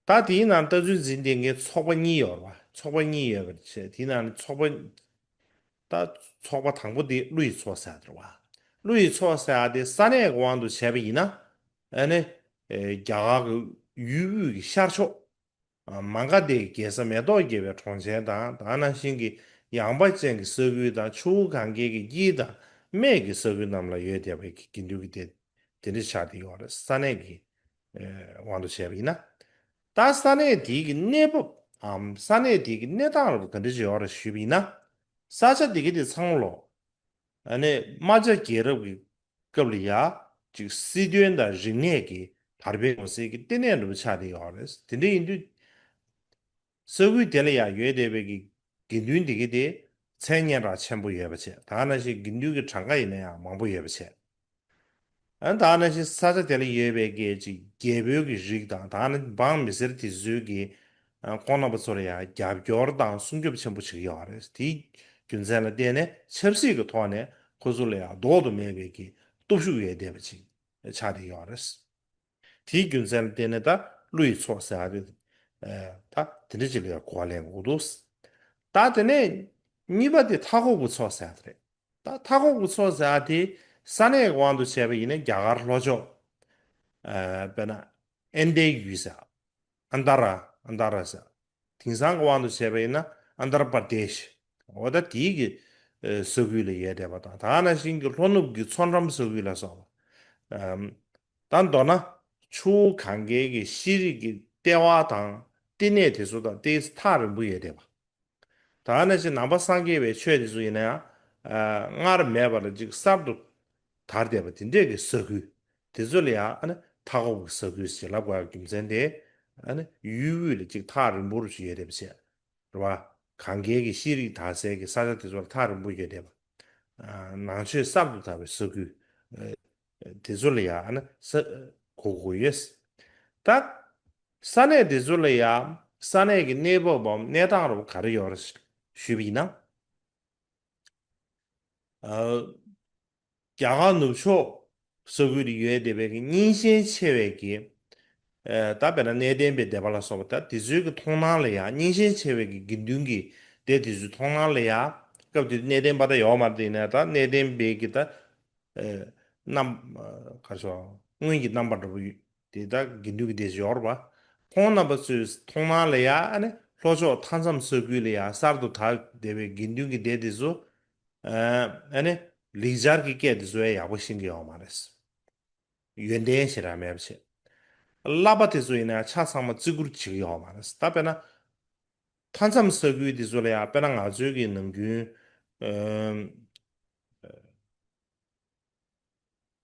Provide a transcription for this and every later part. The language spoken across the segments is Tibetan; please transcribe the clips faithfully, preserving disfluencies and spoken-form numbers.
ད་དེའི་ནང་ལྟ་ཚུལ་འཛིན་བསྡད་མཁན་ཚོགས་པ་གཉིས་ཡོད་རེད་བ། ཚོགས་པ་གཉིས་ཡོད་པར་བྱས། དེའི་ནང་ནས་ཚོགས་པ། ད་ཚོགས་པ་དང་པོ་དེ་ཀླུ་ཡི་ཚོགས་ཟེར་ཡ་དེ་རེད་བ། ཀླུ་ཡི་ཚོགས་ཟེར་ཡ་དེ་ས་གནས་ཀྱི་དབང་དུ་བྱས་པ་ཡིན་ན། ཨ་ནི། ཨེ། རྒྱ་གར་གྱི་ཡུལ་དབུས་ཀྱི་ཤར་ཕྱོགས། ཨ། མ་ག་དྷའི་རྒྱལ་ས་མེ་ཏོག་རྒྱས་པའི་གྲོང་ཁྱེར་དང་། དེ་ནང་བཞིན་གྱི་ཡངས་པ་ཅན་གྱི་ས་ཁུལ་དང་། ཆུ་བོ་གངྒཱའི་གི་དཀྱིལ་དང་སྨད་ཀྱི་ས་ཁུལ་རྣམས་ལ་ཡོད་བསྡད་པའི་དགེ་འདུན་གྱི་སྡེ་དེ་འདྲ་ཆགས་བསྡད་ཡོད་རེད། ས་གནས་ཀྱི་ཨེ་དབང་དུ་བྱས་པ་ཡིན་ན། ད་ས་གནས་དེའི་གི་གནས་བབ་འམ། ས་གནས་དེའི་གི་གནས་སྟངས་རབ་ག་འདྲ་ཅིག་ཡོད་རེད་ཞུས་པ་ཡིན་ན། ས་ཆ་དེ་གི་དེ་ཚང་མ་ལོ། ཨ་ནི་རྨ་བྱ་རྒྱལ་རབས་ཀྱི་སྐབས་ལ་ཡ་ཅིག་སྲིད་དོན་དང་རིག་གནས་ཀྱི་དར་སྤེལ་འགྲོ་སའི་གི་ལྟེ་གནས་འདྲ་པོ་ཆགས་བསྡད་ཡོད་རེད། དེ་འདྲ་ཡིན་དུས། ས་ཁུལ་དེ་ལ་ཡང་ཡོད་བསྡད་པའི་གི་དགེ་འདུན་འདི་གི་དེ་མཚན་སྙན་གྲགས་ཆེན་པོ་ཡོད་པ་བྱས། དེ་ནང་བཞིན་དགེ་འདུན་གྱི་གྲངས་ཀ་ཡིན་ན་ཡང་མང་པོ་ཡོད་པ་བྱས། ཨ། དེ་ནང་བཞིན་ས་ཆ་དེ་ལ་ཡོད་པའི་གི་ཅིག་རྒྱལ་པོའི་གི་རིགས་དང་། དེ་ནང་འབངས་མི་སེར་དེ་ཚོའི་གི་ཨ། ཁོང་རྣམ་པ་ཚོ་ལ་ཡང་རྒྱབ་སྐྱོར་དང་སྲུང་སྐྱོབ་ཆེན་པོ་བྱེད་ཀྱི་ཡོད་རེད། དེའི་རྒྱུ་མཚན་ལ་བརྟེན་ནས་ཆབ་སྲིད་ཀྱི་ཐོག་ནས་ཁོ་ཚོ་ལ་ཡང་ལྡོག་ཏུ་མེད་པའི་གི་སྟོབས་ཤུགས་ཡོད་བསྡད་པ་ཅིག་ཆགས་བསྡད་ཡོད་རེད། དེའི་རྒྱུ་མཚན་ལ་བརྟེན་ནས་ད་ཀླུ་ཡི་ཚོགས་ཟེར་ཡ་དེ། ཨ། ད་དེ་འདྲ་ཅིག་ལ་ཡང་གོ་བ་ལེན་དགོས་འདུག། ད་དེ་ནས་གཉིས་པ་དེ་མཐའ་འཁོབ་ཀྱི་ཚོགས་ཟེར་ཡ་དེ་རེད། ད་མཐའ་འཁོབ་ཀྱི་ཚོགས་ཟེར་ཡ་དེ་ས་གནས་ཀྱི་དབང་དུ་བྱས་པ་ཡིན་ན་རྒྱ་གར་ལྷོ་ཕྱོགས། ཨ། དཔེར་ན་ཨིན་ལྡན་ཡུལ་ཟེར། ཨན་ད་ར། ཨན་ད་ར་ཟེར། དེང་སང་གི་དབང་དུ་བྱས་པ་ཡིན་ན་ཨན་དར་པར་དེཤ། འོ་ད་དེའི་གི་ཨ། ས་ཁུལ་ལ་ཡོད་བསྡད་པ་དང་། དེ་ནང་བཞིན་གྱི་ལྷོ་ནུབ་ཀྱི་མཚོ་འགྲམ་ས་ཁུལ་ལ་སོགས་པ། ཨམ། ད་མདོར་ན་ཆུ་བོ་གངྒཱའི་གི་ཤེས་རིག་གི་ལྟེ་བ་དང་ལྟེ་གནས་དེ་ཚོ་དང་ཏོག་ཙམ་ཐག་རིང་པོ་ཡོད་བསྡད་པ། དེ་ནང་བཞིན་ནང་པ་སངས་རྒྱས་པའི་ཆོས་དེ་ཚོ་ཡིན་ན་ཡང་། ཨ། སྔར་མེད་པ་ལ་ཅིག་གསར་དུ་དར་བསྡད་པ་དེ་འདྲས་ཀྱི་ས་ཁུལ་དེ་ཚོ་ལ་ཡང་། ཨ་ནི་མཐའ་འཁོབ་ཀྱི་ས་ཁུལ་ཞེས་ལབ་དགོས་ཡག་རྒྱུ་མཚན་དེ། ཨ་ནི་ཡུལ་དབུས་ལ་ཅིག་ཐག་རིང་པོ་རུ་ཅིག་ཡོད་བསྡད་པ་བྱས། རེད་བ། གངྒཱའི་གི་ཤེས་རིག་དར་སའི་གི་ས་ཆ་དེ་ཚོ་ལ་ཐག་རིང་པོ་ཡོད་བསྡད་པ། ཨ། ནང་ཆོས་གསར་དུ་དར་བའི་ས་ཁུལ། ཨ། དེ་ཚོ་ལ་ཡང་། ཨ་ནི་ས། གོ་དགོས་ཡོད། ད་ས་གནས་དེ་ཚོ་ལ་ཡང་ས་གནས་ཀྱི་གནས་བབ་བམ་གནས་སྟངས་རུ་ག་རེ་ཡོད་རེད་ཞུས་པ་ཡིན་ན། ཨ། རྒྱ་གར་ནུབ་ཕྱོགས་ས་ཁུལ་དུ་ཡོད་བསྡད་པའི་གི་རྙིང་ཞེན་ཆེ་བའི་གི། ཨ། ད་དཔེར་ན་གནས་བརྟན་པའི་སྡེ་པ་ལ་སོགས་པ། ད་དེ་ཚོའི་གི་མཐོང་སྣང་ལ་ཡང་། རྙིང་ཞེན་ཆེ་བའི་གི་དགེ་འདུན་གྱི་སྡེ་དེ་ཚོའི་མཐོང་སྣང་ལ་ཡང་། སྐབས་དེ་དུས་གནས་བརྟན་པ་ད་ཡོད་མ་རེད། ཡིན་ན་ད་གནས་བརྟན་པའི་གི་ད། ཨ། རྣམ། ཨ། ག་རེ་ཟེར། སྔོན་གྱི་རྣམ་པ་འདྲ་པོ་ཡོད་དེ། ད་དགེ་འདུན་གྱི་སྡེ་ཡོད་རེད་པ། ཁོང་རྣམ་པ་ཚོའི་མཐོང་སྣང་ལ་ཡང་། ཨ་ནི་ལྷོ་ཕྱོགས་མཐའ་མཚམས་ས་ཁུལ་ལ་ཡང་གསར་དུ་དར་བསྡད་པའི་དགེ་འདུན་གྱི་སྡེ་དེ་ཚོ། ཨ། ཨ་ནི་ལེགས་སྦྱར་གྱི་སྐད་དེ་ཚོ་ཡང་ཡག་པོ་ཤེས་ཀྱི་ཡོད་མ་རེད། ཡོན་ཏན་ཞེ་དྲག་མེད་པ་བྱས། བསླབ་པ་དེ་ཚོ་ཡིན་ན་ཆ་ཚང་མ་བརྩི་བཀུར་བྱེད་ཀྱི་ཡོད་མ་རེད། ད་དཔེར་ན་མཐའ་མཚམས་ས་ཁུལ་དེ་ཚོ་ལ་ཡང་། དཔེར་ན་ང་ཚོའི་གི་ནམ་རྒྱུན། ཨ།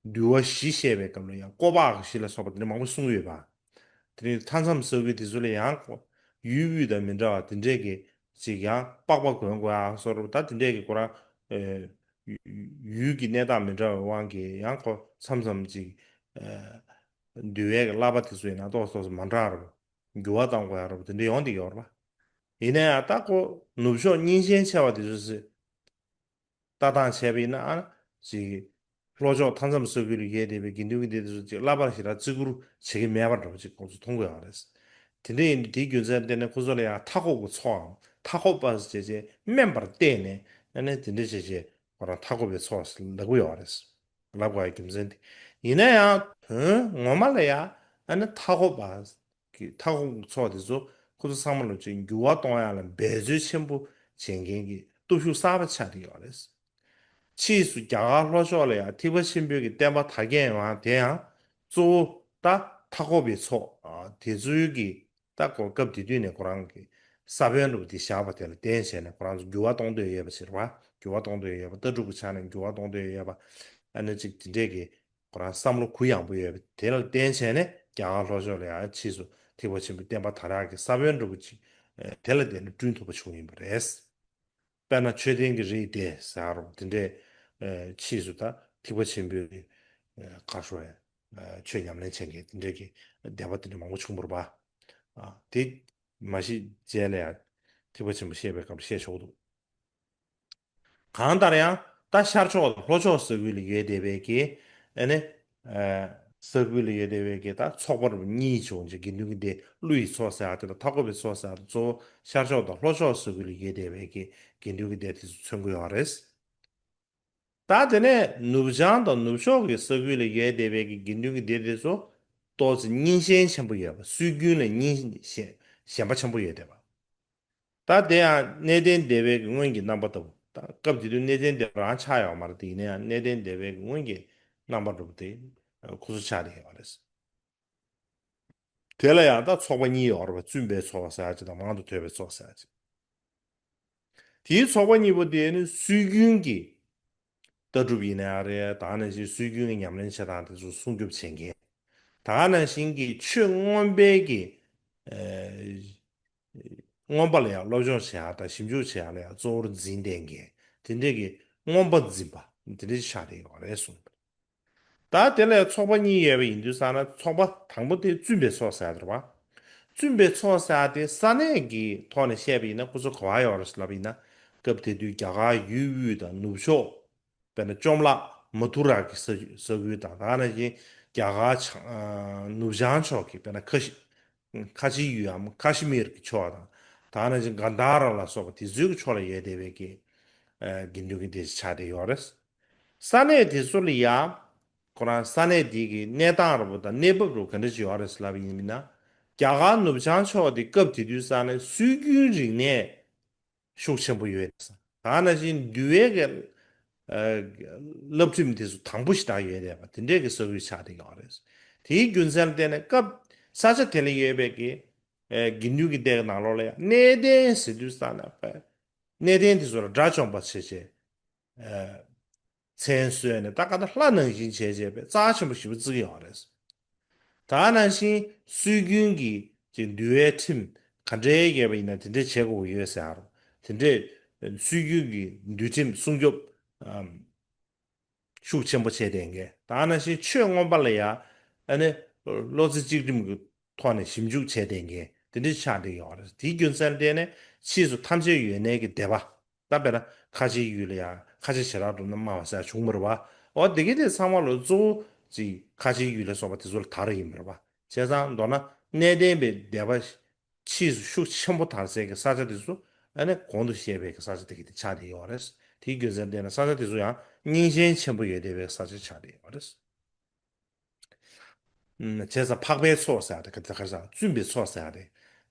འདུལ་བ་བཞི་བཤད་པའི་སྐབས་ལ་ཡང་སྐོར་པ་བཞི་ལ་སོགས་པ་དེ་འདྲ་མང་པོ་གསུངས་ཡོད་པ། དེ་རིང་མཐའ་མཚམས་ས་ཁུལ་དེ་ཚོ་ལ་ཡང་ཡུལ་དབུས་དང་མི་འདྲ་བ་དེ་འདྲས་ཀྱི་ཅིག་ཡང་པགས་པ་གོན་དགོས་ཡག་སོགས་རེད་པ། ད་དེ་འདྲས་ཀྱི་ཁོ་རང་། ཨ། ཡུལ་གྱི་གནས་སྟངས་མི་འདྲ་བའི་དབང་གིས་ཡང་ཁོ་མཚམས་མཚམས་ཅིག་ཨ། འདུལ་བའི་གི་བསླབ་པ་དེ་ཚོ་ཡིན་ན་ཏོག་ཙམ་ཏོག་ཙམ་མ་འདྲ་བ་རེད་པ། འགྱུར་བ་གཏོང་དགོས་ཡག་རེད་པ། དེ་འདྲ་ཡོང་བསྡད་ཡོད་རེད་པ། ཡིན་ན་ཡང་ད་ཁོ་ནུབ་ཕྱོགས་རྙིང་ཞེན་ཆེ་བ་དེ་ཚོ་ལ་ལྟ་སྟངས་བྱས་པ་ཡིན་ན། ཨ། ཅིག་ལྷོ་ཕྱོགས་མཐའ་མཚམས་ས་ཁུལ་ལ་ཡོད་བསྡད་པའི་དགེ་འདུན་གྱི་སྡེ་དེ་ཚོ་ཅིག་བསླབ་པ་ཞེ་དྲག་བརྩི་བཀུར་བྱེད་ཀྱི་མེད་པ་འདྲ་པོ་ཅིག་ཁོང་ཚོ་མཐོང་གི་ཡོད་རེད། དེ་འདྲ་ཡིན་དུས་དེའི་རྒྱུ་མཚན་ལ་བརྟེན་ནས་ཁོ་ཚོ་ལ་ཡང་མཐའ་འཁོབ་ཀྱི་ཚོགས་འམ། མཐའ་འཁོབ་པ་ཞེས་བྱས་སྨན་པར་བལྟས་ནས། ཨ་ནི་དེ་འདྲ་བྱས་བྱས་ཁོ་རང་མཐའ་འཁོབ་པའི་ཚོགས་ལབ་ཀྱི་ཡོད་རེད། ལབ་དགོས་ཡག་རྒྱུ་མཚན་དེ། ཡིན་ན་ཡང་དོན་ངོ་མ་ལ་ཡང་། ཨ་ནི་མཐའ་འཁོབ་པ་གི་མཐའ་འཁོབ་ཀྱི་ཚོགས་དེ་ཚོ་ཁོ་ཚོ་ཚང་མ་ལ་ཅིག་འགྱུར་བ་གཏོང་ཡག་ལ་འབད་རྩོལ་ཆེན་པོ་བྱེད་མཁན་གྱི་སྟོབས་ཤུགས་གསར་པ་ཆགས་བསྡད་ཡོད་རེད། ཕྱིས་སུ་རྒྱ་གར་ལྷོ་ཕྱོགས་ལ་ཡང་ཐེག་པ་ཆེན་པོའི་གི་བསྟན་པ་དར་རྒྱས་ཡོང་ཡག་དེ་ཡང་གཙོ་བོ་ད་མཐའ་འཁོབ་པའི་ཚོགས། ཨ། དེ་ཚོའི་གི་ད་ཁོ་སྐབས་དེ་དུས་ནས་ཁོ་རང་གི་ས་བོན་འདྲ་པོ་དེ་བཞག་པ་དེ་ལ་བརྟེན་བྱས་ནས་ཁོ་རང་ཚོ་འགྱུར་བ་གཏོང་འདོད་ཡོད་པ་ཞིག་རེད་པ། འགྱུར་བ་གཏོང་འདོད་ཡོད་པ། ལྟ་གྲུབ་ཀྱི་ཆ་ནས་འགྱུར་བ་གཏོང་འདོད་ཡོད་པ། ཨ་ནི་ཅིག་དེ་འདྲས་ཀྱི་ཁོ་རང་བསམ་བློ་གུ་ཡངས་པོ་ཡོད་པ་དེ་ལ་བརྟེན་བྱས་ནས་རྒྱ་གར་ལྷོ་ཕྱོགས་ལ་ཡང་ཕྱིས་སུ་ཐེག་པ་ཆེན་པོའི་བསྟན་པ་དར་ཡག་གི་ས་བོན་འདྲ་པོ་ཅིག་ཨ། དེ་ལ་བརྟེན་ནས་བསྐྲུན་ཐུབ་པ་བྱུང་ཡིན་པ་རེད། དཔེར་ན་མཆོད་རྟེན་གྱི་རིགས་དེ་ཟེར་རོ། དེ་འདྲས། ཨ། ཕྱིས་སུ་ད་ཐེག་པ་ཆེན་པོའི། ཨ། ག་རེ་ཟེར། ཨ། ཆོས་ཉམས་ལེན་བྱེད་མཁན་དེ་འདྲས་ཀྱི་སྡེ་པ་དེ་འདྲ་མང་པོ་བྱུང་བ་རེད་པ། ཨ། དེ་མ་གཞི་རྗེས་ལ་ཡང་ཐེག་པ་ཆེན་པོ་བཤད་པའི་སྐབས་ལ་བཤད་ཆོག་འདུག། གང་ལྟར་ཡང་ད་ཤར་ཕྱོགས་དང་ལྷོ་ཕྱོགས་ས་ཁུལ་ལ་ཡོད་བསྡད་པའི་གི། ཨ་ནི། ཨ། ས་ཁུལ་ལ་ཡོད་བསྡད་པའི་གི་ད་ཚོགས་པ་རུ་གཉིས་བྱུང་ཅིག་དགེ་འདུན་གྱི་སྡེ་ཀླུ་ཡི་ཚོགས་ཟེར་ཡ་དེ་དང་མཐའ་འཁོབ་པའི་ཚོགས་ཟེར་ཡ་དེ། གཙོ་བོ་ཤར་ཕྱོགས་དང་ལྷོ་ཕྱོགས་ས་ཁུལ་ལ་ཡོད་བསྡད་པའི་གི་དགེ་འདུན་གྱི་སྡེ་དེ་ཚོ་མཚོན་གྱི་ཡོད་རེད། ད་དེ་ནས་ནུབ་བྱང་དང་ནུབ་ཕྱོགས་ཀྱི་ས་ཁུལ་ལ་ཡོད་བསྡད་པའི་གི་དགེ་འདུན་གྱི་སྡེ་དེ་ཚོ་ཏོག་ཙམ་རྙིང་ཞེན་ཆེན་པོ་ཡོད་པ། སྲོལ་རྒྱུན་ལ་རྙིང་ཞེན་ཞེན་པ་ཆེན་པོ་ཡོད་བསྡད་པ། ད་དེ་ཡང་གནས་བརྟན་སྡེ་པའི་གི་སྔོན་གྱི་རྣམ་པ་ལྟ་བུ། ད་སྐབས་དེ་དུས་གནས་བརྟན་སྡེ་པ་རང་ཆགས་ཡོད་མ་རེད་དེ། ཡིན་ན་ཡང་གནས་བརྟན་སྡེ་པའི་གི་སྔོན་གྱི་རྣམ་པ་འདྲ་པོ་དེ་ཁོ་ཚོ་ཆགས་བསྡད་ཡོད་རེད། དེ་ལ་ཡང་ད་ཚོགས་པ་གཉིས་ཡོད་རེད་པ། བཙུན་པའི་ཚོགས་ཟེར་ཡ་ཅིག་དང་མང་དུ་ཐོས་པའི་ཚོགས་ཟེར་ཡ་ཅིག་དེའི་ཚོགས་པ་གཉིས་པོ་དེ་ནི་སྲོལ་རྒྱུན་གྱི་ལྟ་གྲུབ་ཡིན་ན་ཡང་རེད། ད་ག་ནང་བཞིན་སྲོལ་རྒྱུན་གྱི་ཉམས་ལེན་བྱེད་སྟངས་དེ་ཚོ་སྲུང་སྐྱོབ་བྱེད་མཁན། ད་ག་ནང་བཞིན་གྱི་ཆོས་མངོན་པའི་གི་ཨ་མངོན་པ་ལ་ཡང་སློབ་སྦྱོང་བྱེད་ཡག་དང་ཞིབ་འཇུག་བྱེད་ཡག་ལ་ཡང་གཙོ་བོར་འཛིན་བསྡད་མཁན། དེ་འདྲས་ཀྱི་མངོན་པ་འཛིན་པ་དེ་འདྲས་ཆགས་བསྡད་ཡོད་རེད་གསུངས། ད་དེ་ལས་ཚོགས་པ་གཉིས་ཡོད་པ་ཡིན་དུས་ཙང་ན། ཚོགས་པ་དང་པོ་དེ་བཙུན་པའི་ཚོགས་ཟེར་ཡ་དེ་རེད་པ། བཙུན་པའི་ཚོགས་ཟེར་ཡ་དེ་ས་གནས་ཀྱི་ཐོག་ནས་བཤད་པ་ཡིན་ན་ཁོ་ཚོ་ག་པར་ཡོད་རེད་ལབ་པ་ཡིན་ན། སྐབས་དེ་དུས་རྒྱ་གར་ཡུལ་དབུས་དང་ནུབ་ཕྱོགས། དཔེར་ན་ཅོམ་ལག་མ་ཐུ་ར་གི་ས་ས་ཁུལ་དང་། ད་ག་ནང་བཞིན་རྒྱ་གར་བྱང་ཨ་ནུབ་བྱང་ཕྱོགས་ཀྱི་དཔེར་ན་ཁ་ཤི་ཁ་ཆེའི་ཡུལ་འམ་ཁ་ཤི་མིར་གྱི་ཕྱོགས་དང་། ད་ག་ནང་བཞིན་གྷན་དྷ་ར་ལ་སོགས་པ་དེ་ཚོའི་གི་ཕྱོགས་ལ་ཡོད་བསྡད་པའི་གི་ཨ་དགེ་འདུན་གྱི་སྡེ་ཆགས་བསྡད་ཡོད་རེད། ས་གནས་དེ་ཚོ་ལ་ཡང་ཁོ་རང་ས་གནས་དེ་གི་གནས་སྟངས་འདྲ་པོ་དང་གནས་བབ་འདྲ་པོ་ག་འདྲ་ཅིག་ཡོད་རེད་ལབ་པ་ཡིན་ན། རྒྱ་གར་ནུབ་བྱང་ཕྱོགས་དེ་སྐབས་དེ་དུས་ཙང་ནས་སྲོལ་རྒྱུན་རིག་གནས་ཤུགས་ཆེན་པོ་ཡོད་ས། ད་ག་ནང་བཞིན་འདུལ་བའི་གི་ཨ་བསླབ་ཁྲིམས་དེ་ཚོ་དང་པོ་ཞེ་དྲག་ཡོད་བསྡད་པ་དེ་འདྲས་ཀྱི་ས་ཁུལ་ཆགས་བསྡད་ཡོད་རེད། དེའི་རྒྱུ་མཚན་ལ་བརྟེན་ནས་སྐབས་ས་ཆ་དེ་ལ་ཡོད་པའི་གི་ཨ་དགེ་འདུན་གྱི་སྡེ་གི་ནང་ལོགས་ལ་ཡང་གནས་བརྟན་ཟེར་དུས་ཙང་ན་པ། གནས་བརྟན་དེ་ཚོ་ལ་དགྲ་བཅོམ་པ་བྱས་བྱས་ཨ་མཚན་གསོལ་ནས། ད་ག་ད་ལྷ་ནང་བཞིན་བྱས་བྱས་པའི་རྩ་ཆེན་པོ་ཞེ་པོ་བརྩི་གི་ཡོད་རེད། ད་ག་ནང་བཞིན་སྲོལ་རྒྱུན་གྱི་ཅིག་འདུལ་བའི་ཁྲིམས་ག་འདྲའི་ཡོད་པ་ཡིན་ན་དེ་འདྲའི་བྱེད་དགོས་ཀྱི་ཡོད་ཟེར་ཡ་རོ། དེ་འདྲའི་སྲོལ་རྒྱུན་གྱི་འདུལ་ཁྲིམས་སྲུང་སྐྱོབ་ཨམ་ཤུགས་ཆེན་པོ་བྱས་བསྡད་མཁན། ད་ག་ནང་བཞིན་ཆོས་མངོན་པ་ལ་ཡ་ཨ་ནི་བློ་རྩེ་གཅིག་སྒྲིམ་གྱི་ཐོག་ནས་ཞིབ་འཇུག་བྱས་བསྡད་མཁན་དེ་འདྲ་ཆགས་བསྡད་ཡོད་རེད། དེའི་རྒྱུ་མཚན་ལ་བརྟེན་ནས་ཕྱིས་སུ་ཐམས་ཅད་ཡོད་གནས་ཀྱི་སྡེ་པ། ད་དཔེར་ན་ཁ་ཆེའི་ཡུལ་ལ་ཡང་ཁ་ཆེ་ཞེ་དྲག་འགྲོ་ན་སྨྲ་བ་ཟེར་བྱུང་མ་རེད་པ། འོ་དེ་གི་དེ་ཚང་མ་ལོ་གཙོ་བོ་ཅིག་ཁ་ཆེའི་ཡུལ་ལ་སོགས་པ་དེ་ཚོ་ལ་དར་ཡིན་པ་རེད་པ། བྱས་ཙང་མདོར་ན་གནས་བརྟན་པའི་སྡེ་པ་ཕྱིས་སུ་ཤུགས་ཆེན་པོ་དར་སའི་གི་ས་ཆ་དེ་ཚོ་ཨ་ནི་གོང་དུ་བཤད་པའི་གི་ས་ཆ་དེ་གི་དེ་ཆགས་བསྡད་ཡོད་རེད། དེའི་རྒྱུ་མཚན་བརྟེན་ནས་ས་ཆ་དེ་ཚོ་ཡང་རྙིང་ཞེན་ཆེན་པོ་ཡོད་བསྡད་པའི་ས་ཆ་ཆགས་བསྡད་ཡོད་རེད། ཨུམ། བྱས་ཙང་འཕགས་པའི་ཚོགས་ཟེར་ཡ་དེ་ག་དེ་ག་རེ་ཟེར། བཙུན་པའི་ཚོགས་ཟེར་ཡ་དེ་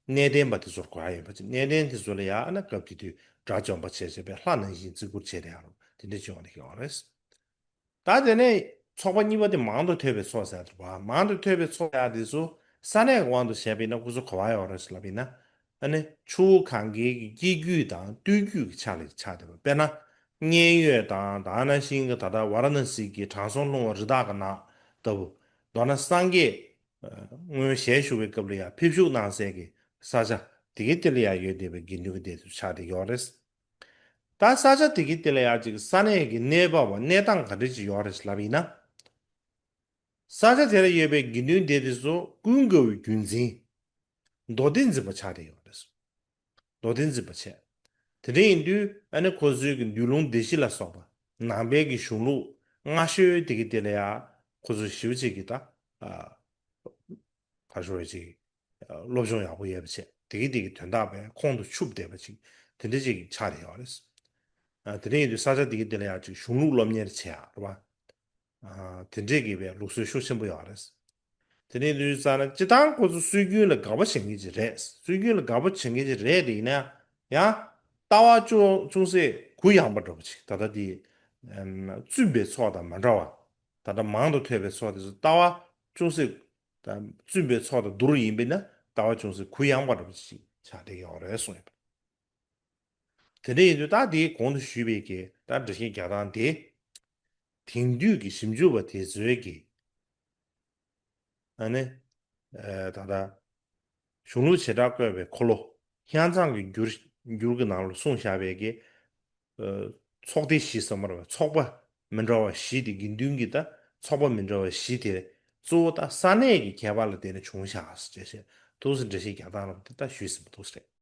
གནས་བརྟན་པ་དེ་ཚོར་གོ་ཡ་ཡིན་པ་ཅིག་གནས་བརྟན་དེ་ཚོ་ལ་ཡ་ཨ་ན་སྐབས་དེ་དུས་དགྲ་བཅོམ་པ་བྱས་བྱས་པའི་ལྷ་ནང་བཞིན་བརྩི་བཀུར་བྱས་བསྡད་ཡ་རོ། དེ་འདྲ་བྱུང་བ་ནི་ཡོད་རེད། ད་དེ་ནས་ཚོགས་པ་གཉིས་པ་དེ་མང་དུ་ཐོས་པའི་ཚོགས་ཟེར་ཡ་དེ་རེད་པ། མང་དུ་ཐོས་པའི་ཚོགས་ཟེར་ཡ་དེ་ཚོ་ས་གནས་ཀྱི་དབང་དུ་བྱས་པ་ཡིན་ན་ཁོ་ཚོ་ག་པར་ཡོད་རེད་ཟེར་ལབ་པ་ཡིན་ན། ཨ་ནི་ཆུ་བོ་གངྒཱའི་གི་སྐྱེ་རྒྱུད་དང་སྟོད་རྒྱུད་ཀྱི་ཆ་ལ་ཆགས་བསྡད་པ། དཔེར་ན་མཉན་ཡོད་དང་། ད་ག་ནང་བཞིན་གྱི་ད་ལྟ་ཝཱ་ར་ཎ་སི་གི་དྲང་སྲོང་ལྷུང་བ་རི་དྭགས་ཀྱི་ནགས་ལྟ་བུ། མདོར་ན་སངས་རྒྱས་ཨ་སྔོན་ཞལ་བཞུགས་པའི་སྐབས་ལ་ཡང་ཕེབས་བཞུགས་གནང་སའི་གི་ས་ཆ་དེ་གི་དེ་ལ་ཡང་ཡོད་བསྡད་པའི་དགེ་འདུན་གྱི་སྡེ་དེ་ཆགས་བསྡད་ཡོད་རེད། ད་ས་ཆ་དེ་གི་དེ་ལ་ཡང་ཅིག་ས་གནས་ཀྱི་གནས་བབ་པ་གནས་སྟངས་ག་འདྲ་ཅིག་ཡོད་རེད་ལབ་ཡིན་ན། ས་ཆ་དེ་ལ་ཡོད་པའི་དགེ་འདུན་སྡེ་དེ་ཚོ་ཀུན་དགའ་བོའི་བརྒྱུད་འཛིན་མདོ་སྡེ་འཛིན་པ་ཆགས་བསྡད་ཡོད་རེད། མདོ་སྡེ་འཛིན་པ་བྱས། དེ་འདྲ་ཡིན་དུས་ཨ་ནི་ཁོ་ཚོའི་གི་འདུལ་ལུང་སྡེ་བཞི་ལ་སོགས་པ་ནང་པའི་གི་གཞུང་ལུགས་སྔ་ཤོས་དེ་གི་དེ་ལ་ཡང་ཁོ་ཚོ་ཞེ་པོ་ཅིག་གི་ད་ཨ་ག་རེ་ཞུ་དགོས་རེད། ཅིག་སློབ་སྦྱོང་ཡག་པོ་ཡོད་པ་བྱས། དེ་གི་དེ་གི་དོན་དག་པའི་ཁོང་དུ་ཆུད་བསྡད་པ་ཅིག་དེ་འདྲ་ཅིག་ཆགས་བསྡད་ཡོད་རེད། ཨ་དེ་འདྲ་ཡིན་དུས་ས་ཆ་དེ་གི་དེ་ལ་ཡང་ཅིག་གཞུང་ལུགས་སློབ་གཉེར་བྱེད་ཡག་རེད་པ། ཨ་དེ་འདྲས་ཀྱི་བའི་ལུགས་སྲོལ་ཤུགས་ཆེན་པོ་ཡོད་རེད། དེ་ནས་དུས་ཙང་ན་སྤྱིར་བཏང་ཁོ་ཚོ་སྲོལ་རྒྱུན་ལ་དགའ་པོ་བྱེད་མཁན་ཅིག་རེད། སྲོལ་རྒྱུན་ལ་དགའ་པོ་བྱེད་མཁན་ཅིག་རེད་དེ། ཡིན་ན་ཡང་ལྟ་བ་ཅུང་ཅུང་ཟད་གུ་ཡངས་པ་འདྲ་པོ་ཅིག་ད་ལྟ་དེ་ཨམ་བཙུན་པའི་ཚོགས་དང་མ་འདྲ་བ། ད་ལྟ་མང་དུ་ཐོས་པའི་ཚོགས་དེ་ཚོ་ལྟ་བ་ཅུང་ཟད་ད་བཙུན་པའི་ཚོགས་དང་བསྡུར་ཡིན་པས་ན་ལྟ་བ་ཅུང་ཟད་གུ་ཡངས་པ་འདྲ་པོ་ཅིག་ཆགས་བསྡད་ཡོད་རེད་གསུངས་ཡོད་པ། དེ་འདྲ་ཡིན་དུས་ད་དེའི་གོང་དུ་ཞུས་པའི་གི་ད་འགྲེལ་བཤད་རྒྱག་སྟངས་དེ། དེང་དུས་ཀྱི་ཞིབ་འཇུག་པ་དེ་ཚོའི་གི་ཨ་ནི་ཨ་ད་ལྟ་གཞུང་ལུགས་བྱེ་བྲག་བཀོད་པའི་འཁོར་ལོ་ཧྱང་ཚང་གི་འགྱུར་འགྱུར་གྱི་ནང་ལ་གསུངས་བཞག་པའི་གི་ཨ་ཚོགས་སྡེ་བཞི་ཟེར་མ་རེད་པ། ཚོགས་པ་མི་འདྲ་བ་བཞི་དེ། དགེ་འདུན་གྱི་ད་ཚོགས་པ་མི་འདྲ་བ་བཞི་དེ་གཙོ་བོ་ད་ས་གནས་ཀྱི་ཁྱད་པར་ལ་བརྟེན་ནས་བྱུང་བཞག་ཟེར་བྱས་ཏོག་ཙམ་འགྲེལ་བཤད་རྒྱག་སྟངས་རབ་དེ་ད་ཞུས་ཟིན་པ་ཏོག་ཙམ་རེད།